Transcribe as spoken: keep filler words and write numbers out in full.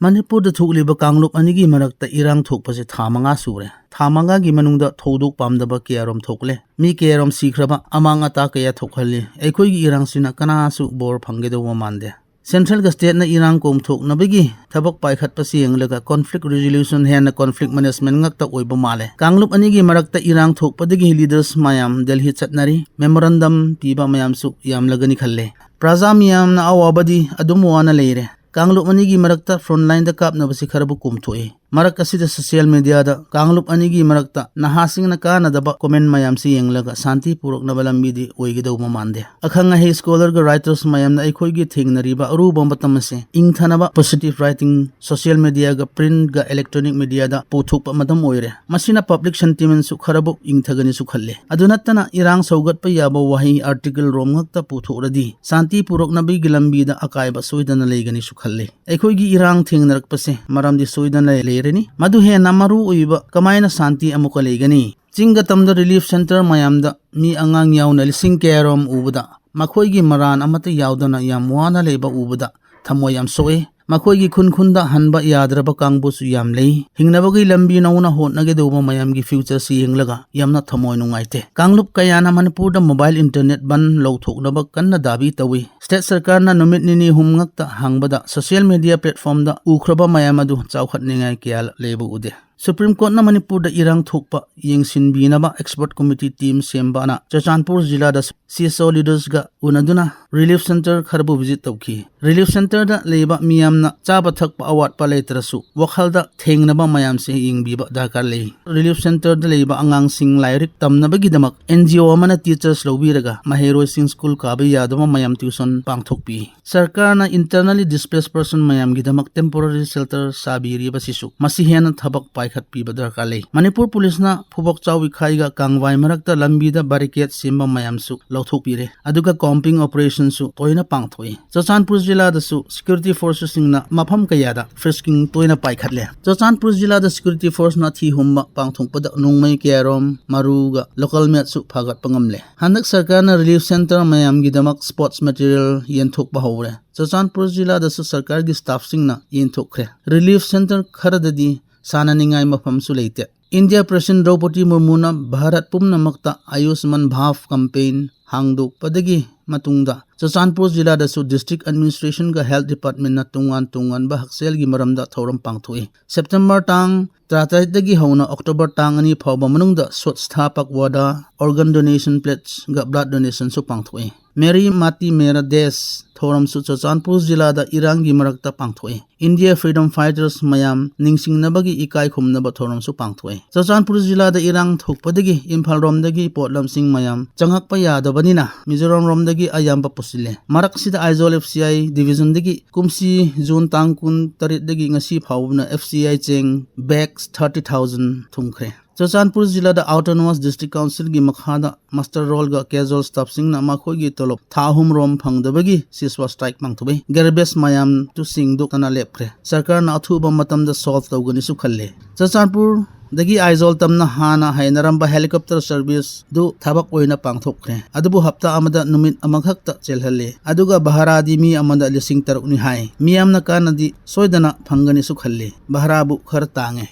ꯃꯅꯤꯄꯨꯔꯗ ꯊꯣꯛꯂꯤꯕ ꯀꯥꯡꯂꯨꯞ ꯑꯅꯤꯒꯤ ꯃꯔꯛꯇ ꯏꯔꯥꯡ ꯊꯣꯛꯄꯁꯦ ꯊꯥ ꯃꯉꯥ ꯁꯨꯔꯦ꯫ ꯊꯥ ꯃꯉꯥꯒꯤ ꯃꯅꯨꯡꯗ ꯊꯧꯗꯣꯛ ꯄꯥꯝꯗꯕ ꯀꯌꯥꯔꯣꯝ ꯊꯣꯛꯂꯦ꯫ ꯃꯤ ꯀꯌꯥꯔꯣꯝ ꯁꯤꯈ꯭ꯔꯕ, ꯑꯃꯥꯡ ꯑꯇꯥ ꯀꯌꯥ ꯊꯣꯛꯍꯜꯂꯤ꯫ ꯑꯩꯈꯣꯏꯒꯤ ꯏꯔꯥꯡꯁꯤꯅ ꯀꯅꯥꯁꯨ ꯕꯣꯔ ꯐꯪꯒꯗꯧꯕ ꯃꯥꯟꯗꯦ꯫ ꯁꯦꯟꯇ꯭ꯔꯦꯜꯒ ꯁ꯭ꯇꯦꯠꯅ ꯏꯔꯥꯡ ꯀꯣꯝꯊꯣꯛꯅꯕꯒꯤ ꯊꯕꯛ ꯄꯥꯏꯈꯠꯄꯁꯤ ꯌꯦꯡꯂꯒ ꯀꯣꯟꯐ꯭ꯂꯤꯛ ꯔꯤꯖꯣꯂꯨꯁꯟ ꯍꯦꯟꯅ ꯀꯣꯟꯐ꯭ꯂꯤꯛ ꯃꯦꯅꯦꯖꯃꯦꯟ ꯉꯥꯛꯇ ꯑꯣꯏꯕ ꯃꯥꯜꯂꯦ꯫ ꯀꯥꯡꯂꯨꯞ ꯑꯅꯤꯒꯤ ꯃꯔꯛꯇ ꯏꯔꯥꯡ ꯊꯣꯛꯄꯗꯒꯤ ꯂꯤꯗꯔꯁ ꯃꯌꯥꯝ ꯗꯦꯜꯍꯤ ꯆꯠꯅꯔꯤ꯫ ꯃꯦꯃꯣꯔꯦꯟꯗꯝ ꯄꯤꯕ ꯃꯌꯥꯝꯁꯨ ꯌꯥꯝꯂꯒꯅꯤ ꯈꯜꯂꯦ꯫ ꯄ꯭ꯔꯖꯥ ꯃꯤꯌꯥꯝꯅ ꯑꯋꯥꯕꯗꯤ ꯑꯗꯨꯝ ꯋꯥꯅ ꯂꯩꯔꯦ꯫ ꯀꯥꯡꯂꯨꯞ ꯑꯅꯤꯒꯤ ꯃꯔꯛꯇ ꯐ꯭ꯔꯟꯠ ꯂꯥꯏꯟꯗ ꯀꯥꯞꯅꯕꯁꯤ ꯈꯔꯕꯨ ꯀꯣꯝꯊꯣꯛꯏ꯫ ꯃꯔꯛ ꯑꯁꯤꯗ ꯁꯣꯁꯤꯌꯦꯜ ꯃꯤꯗꯤꯌꯥꯗ ꯀꯥꯡꯂꯨꯞ ꯑꯅꯤꯒꯤ ꯃꯔꯛꯇ ꯅꯍꯥꯁꯤꯡꯅ ꯀꯥꯟꯅꯗꯕ ꯀꯣꯃꯦꯟ ꯃꯌꯥꯝꯁꯤ ꯌꯦꯡꯂꯒ ꯁꯥꯟꯇꯤ ꯄꯨꯔꯛꯅꯕ ꯂꯝꯕꯤꯗꯤ ꯑꯣꯏꯒꯗꯧꯕ ꯃꯥꯟꯗꯦ꯫ ꯑꯈꯪ ꯑꯍꯩ ꯁ꯭ꯀꯣꯂꯔꯒ ꯔꯥꯏꯇꯔꯁ ꯃꯌꯥꯝꯅ ꯑꯩꯈꯣꯏꯒꯤ ꯊꯦꯡꯅꯔꯤꯕ ꯑꯔꯨꯕ ꯃꯇꯝ ꯑꯁꯤ ꯏꯪꯊꯅꯕ ꯄꯣꯖꯤꯇꯤꯚ ꯔꯥꯏꯇꯤꯡ, ꯁꯣꯁꯤꯌꯦꯜ ꯃꯤꯗꯤꯌꯥꯒ ꯄ꯭ꯔꯤꯟꯠꯒ ꯏꯂꯦꯛꯇ꯭ꯔꯣꯅꯤꯛ ꯃꯤꯗꯤꯌꯥꯗ ꯄꯨꯊꯣꯛꯄ ꯃꯇꯝ ꯑꯣꯏꯔꯦ꯫ ꯃꯁꯤꯅ ꯄꯕ꯭ꯂꯤꯛ ꯁꯦꯟꯇꯤꯃꯦꯟꯁꯨ ꯈꯔꯕꯨ ꯏꯪꯊꯒꯅꯤꯁꯨ ꯈꯜꯂꯤ꯫ ꯑꯗꯨ ꯅꯠꯇꯅ ꯏꯔꯥꯡ ꯁꯧꯒꯠꯄ ꯌꯥꯕ ꯋꯥꯍꯩ ꯑꯥꯔꯇꯤꯀꯜ ꯔꯣꯝ ꯉꯛꯇ ꯄꯨꯊꯣꯛꯂꯗꯤ ꯁꯥꯟꯇꯤ ꯄꯨꯔꯛꯅꯕꯒꯤ ꯂꯝꯕꯤꯗ ꯑꯀꯥꯏꯕ ꯁꯣꯏꯗꯅ ꯂꯩꯒꯅꯤꯁꯨ ꯈꯜꯂꯤ꯫ ꯑꯩꯈꯣꯏꯒꯤ ꯏꯔꯥꯡ ꯊꯦꯡꯅꯔꯛꯄꯁꯦ ꯃꯔꯝꯗꯤ ꯁꯣꯏꯗꯅ ꯂꯩꯔꯅꯤ꯫ ꯃꯗꯨ ꯍꯦꯟꯅ ꯃꯔꯨ ꯑꯣꯏꯕ ꯀꯃꯥꯏꯅ ꯁꯥꯟꯇꯤ ꯑꯃꯨꯛꯀ ꯂꯩꯒꯅꯤ? ꯆꯤꯡꯒ ꯇꯝꯗ ꯔꯤꯂꯤꯐ ꯁꯦꯟꯇꯔ ꯃꯌꯥꯝꯗ ꯃꯤ ꯑꯉꯥꯡ ꯌꯥꯎꯅ ꯂꯤꯁꯤꯡ ꯀꯌꯥꯔꯣꯝ ꯎꯕꯗ ꯃꯈꯣꯏꯒꯤ ꯃꯔꯥꯟ ꯑꯃꯠꯇ ꯌꯥꯎꯗꯅ ꯌꯥꯝ ꯋꯥꯅ ꯂꯩꯕ ꯎꯕꯗ ꯊꯃꯣꯏ ꯌꯥꯝ ꯁꯣꯛꯏ꯫ ꯃꯈꯣꯏꯒꯤ ꯈꯨꯟ ꯈꯨꯟꯗ ꯍꯟꯕ ꯌꯥꯗ꯭ꯔꯕ ꯀꯥꯡꯕꯨꯁꯨ ꯌꯥꯝ ꯂꯩ꯫ ꯍꯤꯡꯅꯕꯒꯤ ꯂꯝꯕꯤ ꯅꯧꯅ ꯍꯣꯠꯅꯒꯗꯧꯕ ꯃꯌꯥꯝꯒꯤ ꯐ꯭ꯌꯨꯆꯔꯁꯤ ꯌꯦꯡꯂꯒ ꯌꯥꯝꯅ ꯊꯃꯣꯏ ꯅꯨꯡꯉꯥꯏꯇꯦ꯫ ꯀꯥꯡꯂꯨꯞ ꯀꯌꯥꯅ ꯃꯅꯤꯄꯨꯔꯗ ꯃꯣꯕꯥꯏꯜ ꯏꯟꯇꯔꯅꯦꯠ ꯕꯟ ꯂꯧꯊꯣꯛꯅꯕ ꯀꯟꯅ ꯗꯥꯕꯤ ꯇꯧꯏ꯫ ꯁ꯭ꯇꯦꯠ ꯁꯔꯀꯥꯔꯅ ꯅꯨꯃꯤꯠ ꯅꯤꯅꯤ ꯍꯨꯝ ꯉꯛꯇ ꯍꯥꯡꯕꯗ ꯁꯣꯁꯤꯌꯦꯜ ꯃꯤꯗꯤꯌꯥ ꯄ꯭ꯂꯦꯠꯐꯣꯝꯗ ꯎꯈ꯭ꯔꯕ ꯃꯌꯥꯝ ꯑꯗꯨ ꯆꯥꯎꯈꯠꯅꯤꯡꯉꯥꯏ ꯀꯌꯥ ꯂꯩꯕ ꯎꯗꯦ꯫ ꯁꯨꯄ꯭ꯔꯤꯝ ꯀꯣꯔꯠꯅ ꯃꯅꯤꯄꯨꯔꯗ ꯏꯔꯥꯡ ꯊꯣꯛꯄ ꯌꯦꯡꯁꯤꯟꯕꯤꯅꯕ ꯑꯦꯛꯁꯄꯔꯠ ꯀꯣꯃꯤꯇꯤ ꯇꯤꯝ ꯁꯦꯝꯕꯅ ꯆꯨꯔꯆꯥꯟꯄꯨꯔ ꯖꯤꯂꯥꯗ ꯁꯤ ꯑꯦꯁ ꯑꯣ ꯂꯤꯗꯔꯁꯒ ꯎꯅꯗꯨꯅ ꯔꯤꯂꯤꯐ ꯁꯦꯟꯇꯔ ꯈꯔꯕꯨ ꯚꯤꯖꯤꯠ ꯇꯧꯈꯤ꯫ ꯔꯤꯂꯤꯐ ꯁꯦꯟꯇꯔꯗ ꯂꯩꯕ ꯃꯤꯌꯥꯝꯅ ꯆꯥꯕ ꯊꯛꯄ ꯑꯋꯥꯠꯄ ꯂꯩꯇ꯭ꯔꯁꯨ ꯋꯥꯈꯜꯗ ꯊꯦꯡꯅꯕ ꯃꯌꯥꯝꯁꯦ ꯌꯦꯡꯕꯤꯕ ꯗꯔꯀꯥꯔ ꯂꯩ꯫ ꯔꯤꯂꯤꯐ ꯁꯦꯟꯇꯔꯗ ꯂꯩꯕ ꯑꯉꯥꯡꯁꯤꯡ ꯂꯥꯏꯔꯤꯛ ꯇꯝꯅꯕꯒꯤꯗꯃꯛ ꯑꯦꯟ ꯖꯤ ꯑꯣ ꯑꯃꯅ ꯇꯤꯆꯔꯁ ꯂꯧꯕꯤꯔꯒ ꯃꯍꯩꯔꯣꯏꯁꯤꯡ ꯁ꯭ꯀꯨꯜ ꯀꯥꯕ ꯌꯥꯗꯕ ꯃꯌꯥꯝ ꯇ꯭ꯌꯨꯁꯟ ꯄꯥꯡꯊꯣꯛꯄꯤ꯫ ꯁꯔꯀꯥꯔꯅ internally displace person ꯃꯌꯥꯝꯒꯤꯗꯃꯛ temporary shelter ꯁꯥꯕꯤꯔꯤꯕꯁꯤꯁꯨ ꯃꯁꯤ ꯍꯦꯟꯅ ꯊꯕꯛ ꯄꯥꯏꯈꯠꯄꯤꯕ ꯗꯔꯀꯥꯔ ꯂꯩ꯫ ꯃꯅꯤꯄꯨꯔ ꯄꯨꯂꯤꯁꯅ ꯐꯨꯕꯣꯛ ꯆꯥꯎꯏꯈꯥꯏꯒ ꯀꯥꯡꯕꯥꯏ ꯃꯔꯛꯇ ꯂꯝꯕꯤꯗ ꯕꯦꯔꯤꯀꯦꯗ ꯁꯦꯝꯕ ꯃꯌꯥꯝꯁꯨ ꯂꯧꯊꯣꯛꯄꯤꯔꯦ꯫ ꯑꯗꯨꯒ ꯀꯣꯝꯕꯤꯡ ꯑꯣꯄꯔꯦꯁꯟꯁꯨ ꯇꯣꯏꯅ ꯄꯥꯡꯊꯣꯛꯏ꯫ ꯆꯨꯔꯆꯥꯟꯄꯨꯔ ꯖꯤꯂꯥꯗꯁꯨ ꯁꯦꯀ꯭ꯌꯨꯔꯤꯇꯤ ꯐꯣꯔꯁꯁꯤꯡ ꯅ ꯃꯐꯝ ꯀꯌꯥꯗ frisking ꯇꯣꯏꯅ ꯄꯥꯏꯈꯠꯂꯦ꯫ ꯆꯨꯔꯆꯥꯟꯄꯨꯔ ꯖꯤꯂꯥꯗ security force ꯅ ꯊꯤ ꯍꯨꯝꯕ ꯄꯥꯡꯊꯣꯛꯄꯗ ꯅꯣꯡꯃꯩ ꯀꯌꯥꯔꯣꯝ, ꯃꯔꯨꯒ local ꯃꯦꯠꯁꯨ ꯐꯥꯒꯠꯄ ꯉꯝꯂꯦ꯫ ꯍꯟꯗꯛ ꯁꯔꯀꯥꯔꯅ relief center ꯃꯌꯥꯝꯒꯤꯗꯃꯛ sports material ꯌꯦꯟꯊꯣꯛꯄ ꯍꯧꯔꯦ꯫ ꯆꯨꯔꯆꯥꯟꯄꯨꯔ ꯖꯤꯂꯥꯗꯁꯨ ꯁꯔꯀꯥꯔꯒꯤ staff ꯁꯤꯡꯅ ꯌꯦꯟꯊꯣꯛꯈ꯭ꯔꯦ꯫ Relief center ꯈꯔꯗꯗꯤ ꯁꯥꯟꯅꯅꯤꯡꯉꯥꯏ ꯃꯐꯝꯁꯨ ꯂꯩꯇꯦ꯫ ꯏꯟꯗꯤꯌꯥ President ꯗ꯭ꯔꯧꯄꯗꯤ ꯃꯨꯔꯃꯨꯅ ꯚꯥꯔꯠ ꯄꯨꯝꯅꯃꯛꯇ Ayushman Bhav campaign ꯍꯥꯡꯗꯣꯛꯄꯗꯒꯤ ꯃꯇꯨꯡꯗ ꯆꯨꯔꯆꯥꯟꯄꯨꯔ ꯖꯤꯂꯥꯗꯁꯨ district administration ꯒ health department ꯅ ꯇꯣꯉꯥꯟ ꯇꯣꯉꯥꯟꯕ ꯍꯛꯁꯦꯜꯒꯤ ꯃꯔꯝꯗ ꯊꯧꯔꯝ ꯄꯥꯡꯊꯣꯛꯏ꯫ September ꯇꯥꯡ ꯇꯔꯥꯇꯔꯦꯠꯇꯒꯤ ꯍꯧꯅ October ꯇꯥꯡ ꯑꯅꯤ ꯐꯥꯎꯕ ꯃꯅꯨꯡꯗ Swachhata Pakhwada, organ donation pledge ꯒ blood donation ꯁꯨ ꯄꯥꯡꯊꯣꯛꯏ꯫ Mera Mati Mera Desh ꯊꯧꯔꯝꯁꯨ Churachandpur ꯖꯤꯂꯥꯗ ꯏꯔꯥꯡꯒꯤ ꯃꯔꯛꯇ ꯄꯥꯡꯊꯣꯛꯏ꯫ India freedom fighters ꯃꯌꯥꯝ ꯅꯤꯡꯁꯤꯡꯅꯕꯒꯤ ꯏꯀꯥꯏ ꯈꯨꯝꯅꯕ ꯊꯧꯔꯝꯁꯨ ꯄꯥꯡꯊꯣꯛꯏ꯫ ꯆꯨꯔꯆꯥꯟꯄꯨꯔ ꯖꯤꯂꯥꯗ ꯏꯔꯥꯡ ꯊꯣꯛꯄꯗꯒꯤ ꯏꯝꯐꯥꯜ ꯔꯣꯝꯗꯒꯤ ꯄꯣꯠꯂꯝꯁꯤꯡ ꯃꯌꯥꯝ ꯆꯪꯉꯛꯄ ꯌꯥꯗꯕꯅꯤꯅ ꯃꯤꯖꯣꯔꯥꯝ ꯔꯣꯝꯗꯒꯤ ꯑꯌꯥꯝꯕ ꯄꯨꯁꯤꯜꯂꯦ꯫ ꯃꯔꯛꯁꯤꯗ Aizawl F C I division ꯗꯒꯤ ꯀꯨꯝꯁꯤ June ꯇꯥꯡ ꯀꯨꯟ ꯇꯔꯦꯠꯇꯒꯤ ꯉꯁꯤ ꯐꯥꯎꯕꯅ F C I ꯆꯦꯡ bags thirty thousand ꯊꯨꯡꯈ꯭ꯔꯦ꯫ ꯆꯨꯔꯆꯥꯟꯄꯨꯔ ꯖꯤꯂꯥꯗ Autonomous District Council ꯒꯤ ꯃꯈꯥꯗ muster roll ꯒ casual staff ꯁꯤꯡꯅ ꯃꯈꯣꯏꯒꯤ ꯇꯣꯂꯣꯞ ꯊꯥ ꯑꯍꯨꯝ ꯔꯣꯝ ꯐꯪꯗꯕꯒꯤ ceasefire strike ꯄꯥꯡꯊꯣꯛꯏ꯫ Garbage ꯃꯌꯥꯝꯗꯨ ꯁꯦꯡꯗꯣꯛꯇꯅ ꯂꯦꯞꯈ꯭ꯔꯦ꯫ ꯁꯔꯀꯥꯔꯅ ꯑꯊꯨꯕ ꯃꯇꯝꯗ solve ꯇꯧꯒꯅꯤꯁꯨ ꯈꯜꯂꯦ꯫ ꯆꯨꯔꯆꯥꯟꯄꯨꯔꯗꯒꯤ ꯑꯥꯏꯖꯣꯜ ꯇꯝꯅ ꯍꯥꯟꯅ ꯍꯩꯅꯔꯝꯕ helicopter service ꯗꯨ ꯊꯕꯛ ꯑꯣꯏꯅ ꯄꯥꯡꯊꯣꯛꯈ꯭ꯔꯦ꯫ ꯑꯗꯨꯕꯨ ꯍꯞꯇꯥ ꯑꯃꯗ ꯅꯨꯃꯤꯠ ꯑꯃꯈꯛꯇ ꯆꯦꯜꯍꯜꯂꯦ꯫ ꯑꯗꯨꯒ ꯚꯥꯔꯥꯗꯤ ꯃꯤ ꯑꯃꯗ ꯂꯤꯁꯤꯡ ꯇꯔꯨꯛꯅꯤ ꯍꯥꯏ꯫ ꯃꯤꯌꯥꯝꯅ ꯀꯥꯟꯅꯗꯤ ꯁꯣꯏꯗꯅ ꯐꯪꯒꯅꯤꯁꯨ ꯈꯜꯂꯤ꯫ ꯚꯥꯔꯥꯕꯨ ꯈꯔ ꯇꯥꯡꯉꯦ꯫